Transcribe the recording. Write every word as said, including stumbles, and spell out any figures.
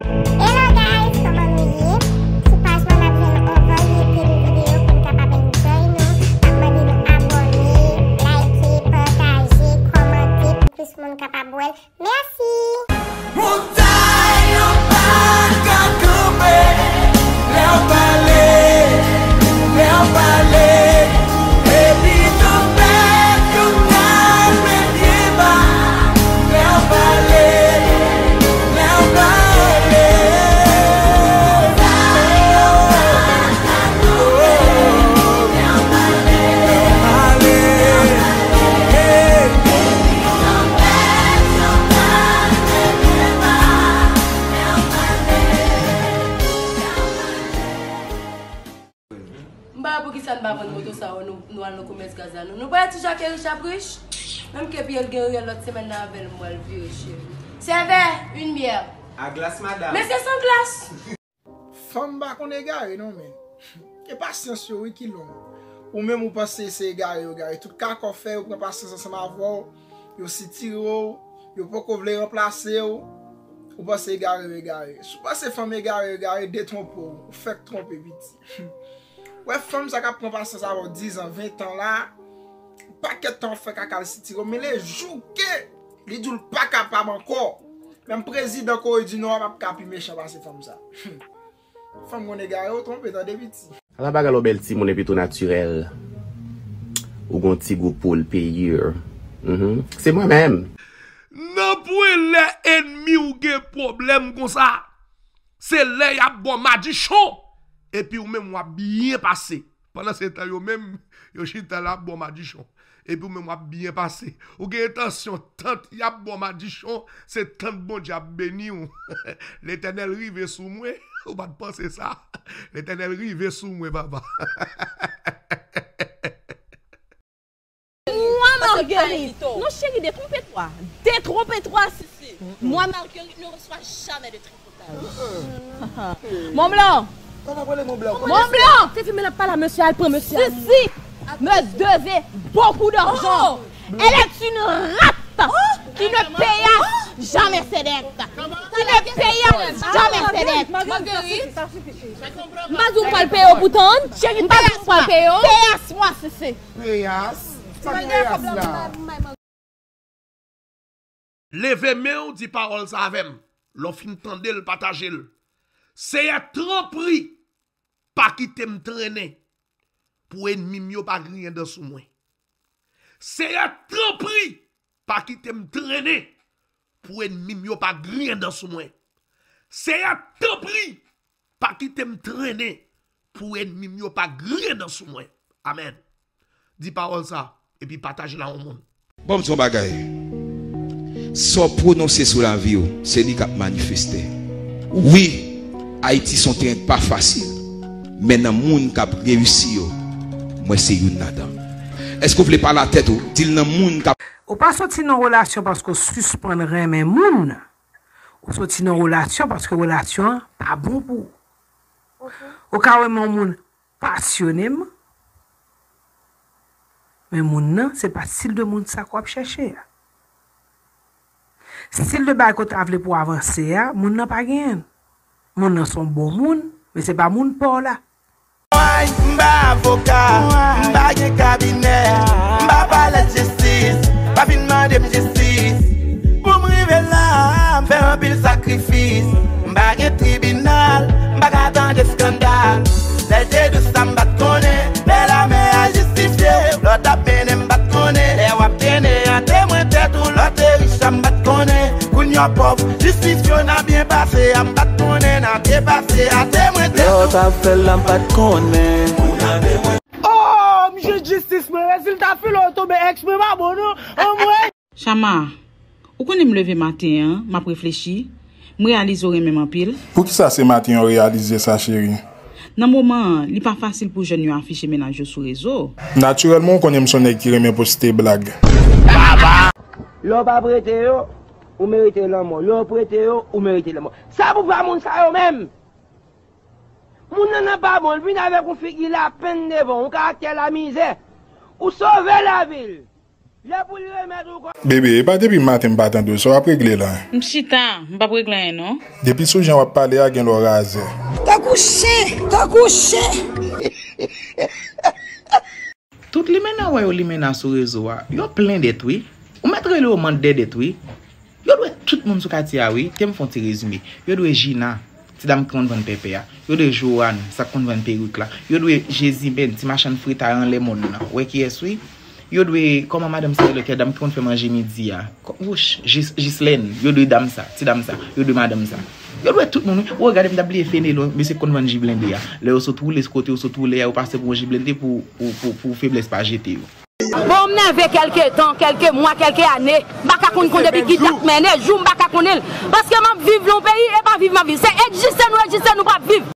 Hello guys, kòman nou ye? Sou paj mwen n ap jwenn yon varye de videyo pou n kapab enjoy nou. N ap mande nou abòne, like, pataje, kòmante pou plis moun kapab wè l. Mèsi! Montay yo pa ka kanpe, lè w pale, lè w pale, epi tanpèt yo ka met pye ba, lè w pale, lè w pale. M pa wè poukisa n pa vann moto sa yo, nou, nou al nan komès gaz la, nou. Nou pa wè ti Jacques Riche ap rich? Menm ke pye l gen riyèl lòt semèn nan avè l, m pral vire cheri. Sèvè, une bière. A glas, madanm. Men se san glas. Fanm pa konn egare non, men. E pasyans yo, wi, ki long. Ou menm ou panse se egare yo egare. Tout kaka w fè, yo pran pasyans ansanm avè w, yo sitire w, yo poko vle ranplase w. Ou panse egare yo egare. Si w panse fanm egare yo egare, detwonpe w. Ou fèk twonpe, piti. Wè fanm sa k ap pran pasyans avè w dizan, ventan la, pakèt tan w ap fè kaka l sitire w, men le jou ke li di w l pa kapab ankò, menm prezidan Kore di Nò a p ap ka pi mechan pase fanm sa. Fanm konn egare w twonpe, tande piti. Ala bagay lè w bèl timoun epi tou natirèl. Ou gon ti gou poul peyi. Mhm. Se mwen menm. Nan pwen lè ènmi w gen pwoblèm konsa, se lè y ap ba w madichon, epi ou menm w ap byen pase. Pandan se tan yo menm, yo chita la ap ba w madichon. Epi ou menm w ap byen pase. Ou gen entansyon tant y ap ba w madichon, se tant Bondye ap beni w. Letènèl rive sou mwen. Ou pa t panse sa? Letènèl rive sou mwen, papa. Moi, Marguerite. Non, chérie, détrompe-toi. Détrompe-toi, Sisi. Moi, Marguerite ne reçoit jamais de tripotage. Mon blanc. Mon blanc. Tifi, men l ap pale a mesye a, al pran mesye a. Sisi me devait beaucoup d'argent. Elle est une rate qui ne paya jamais ses dettes. Qui ne paya jamais ses dettes. Marguerite. M pa di w m pral peye w pou tann. M pa di w m pral peye w. Payas mwa, Sisi. Payas? Sa payas la? Leve men w, di pawòl sa avè m. Lè w fin tande l, pataje l. Seyè, tanpri, pa kite m trennen pou ènmi m yo pa griyen dan sou mwen. Seyè, tanpri, pa kite m trennen pou ènmi m yo pa griyen dan sou mwen. Seyè, tanpri, pa kite m trennen pou ènmi m yo pa griyen dan sou mwen. Amèn. Di pawòl sa, epi pataje l a yon moun. Ban m di yon bagay. Sa w pwononse sou lavi w, se li k ap manifeste. Wi, Ayiti se yon teren k pa fasil, men nan moun k ap reyisi yo, mwen se youn ladan. Èske w vle pale a tèt ou? Di l nan moun k ap Ou pa soti nan relasyon paske w sispann renmen moun. Ou soti nan relasyon paske relasyon an pa bon pou ou. Ou ka renmen yon moun pasyoneman, men moun nan, se pa stil de moun sa ke w ap chèche a. Stil de bagay ke w ta vle pou w avanse a, moun nan pa genyen l. Moun nan se yon bon moun, men se pa moun pa w la. M pa avoka, m pa gen kabinè, m pa palè jistis, pa vin mande m jistis. Pou m rive la, m fè anpil sakrifis. M pa gen tribinal, m pa ka tande eskandal. Lè l te dous la, m pa t konnen, lè lamè a jistifye, lòd ap mennen, m pa t konnen. Lè w ap trennen an temwen tèt ou, lè w te rich la, m pa t konnen. Kounye a w pòv, jistifye w nan byen pase a, m pa t konnen nan byen pase a, temwen tèt ou. Lè w t ap fè l la, m pa t konnen. Oh, m jwenn jistis mwen, rezilta filo yo tonbe, èks mwen pa bon non, anmwey. Chama, ou konnen m leve maten an, m ap reflechi, m reyalize w renmen m anpil. Poukisa se maten an w reyalize sa, cheri? Nan moman an, li pa fasil pou jèn yo afiche mennaj yo sou rezo. Natirèlman, ou konnen m se yon nèg ki renmen poste blag. Lè w pa prete yo, ou merite lanmò. Lè w prete yo, ou merite lanmò. Sa pou pa moun sa yo menm? Moun nan nan pa bon, l vin avèk yon figi lapenn devan w, yon karaktè lamizè. Ou sove lavi l. Bebe, e pa depi maten m pa tande w, sa w ap regle la? M chita, m p ap regle anyen non. Depi sou jan w ap pale a, gen lè w razè. Tankou chen, tankou chen. Tout limena wè yo limena sou rezo a, yo plen dèt wi. Ou mèt rele yo mande dèt wi. Yo dwe tout moun sou katye a wi. Te m fè yon ti rezime. Yo dwe Jina, ti dam ki konn vann pèpè a. Yo dwe Joanne, sa k konn vann perik la. Yo dwe Jezimèn, ti machann fritay anlè mòn nan. Ou wè kiyès wi. Yo dwe, kòman madanm sa rele, kè dam ki konn fè manje midi a. Wouch, Jislèn, yo dwe dam sa, ti dam sa, yo dwe madanm sa. Yo dwe tout moun wi. Ou gade m ta bliye Fenelon, mesye k konn vann ji blende a. Lè yo sot woule, kote yo sot woule a, yo pase pou yon ji blende pou, pou, pou, pou feblès pa jete yo. Bon, m nève kèlke tan, kèlke mwa, kèlke ane. M pa ka konn konn depi ki dat m ene, jou m pa ka konnen l. Paske m ap viv nan yon peyi, e pa viv m ap viv. Se egziste nou egziste, nou p ap viv.